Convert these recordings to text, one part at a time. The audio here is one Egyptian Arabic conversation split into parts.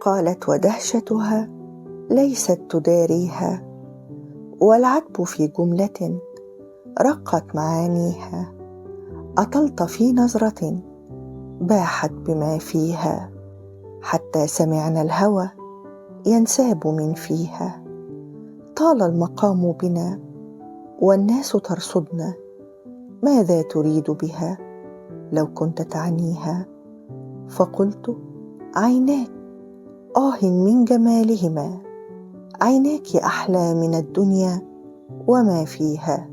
قالت ودهشتها ليست تداريها، والعتب في جملة رقت معانيها. أطلت في نظرة باحت بما فيها، حتى سمعنا الهوى ينساب من فيها. طال المقام بنا والناس ترصدنا، ماذا تريد بها لو كنت تعنيها؟ فقلت عيناك، آه من جمالهما، عيناك أحلى من الدنيا وما فيها.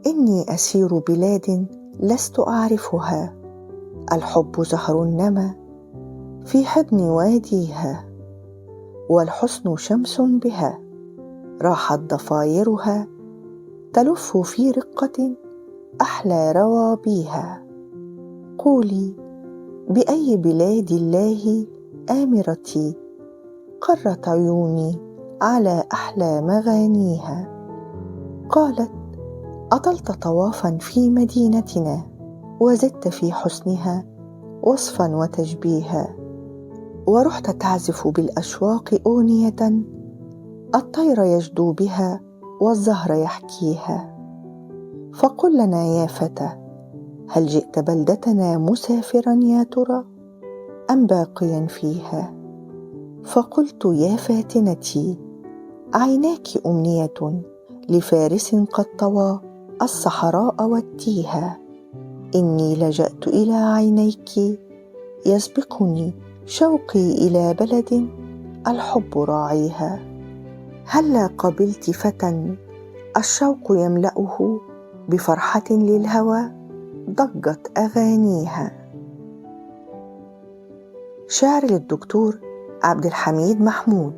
إني أسير بلاد لست أعرفها، الحب زهر النما في حضن واديها، والحسن شمس بها راحت ضفايرها تلف في رقة أحلى روابيها. قولي بأي بلاد الله آمرتي، قرت عيوني على أحلى مغانيها. قالت أطلت طوافا في مدينتنا، وزدت في حسنها وصفا وتشبيها. ورحت تعزف بالأشواق أغنية، الطير يجدو بها والزهر يحكيها. فقل لنا يا فتى، هل جئت بلدتنا مسافرا يا ترى أم باقيا فيها؟ فقلت يا فاتنتي، عيناك أمنية لفارس قد طوى الصحراء والتيها. إني لجأت إلى عينيك يسبقني شوقي إلى بلد الحب راعيها. هلا قبلت فتى الشوق يملأه بفرحة للهوى ضجت أغانيها. شعر للدكتور عبد الحميد محمود.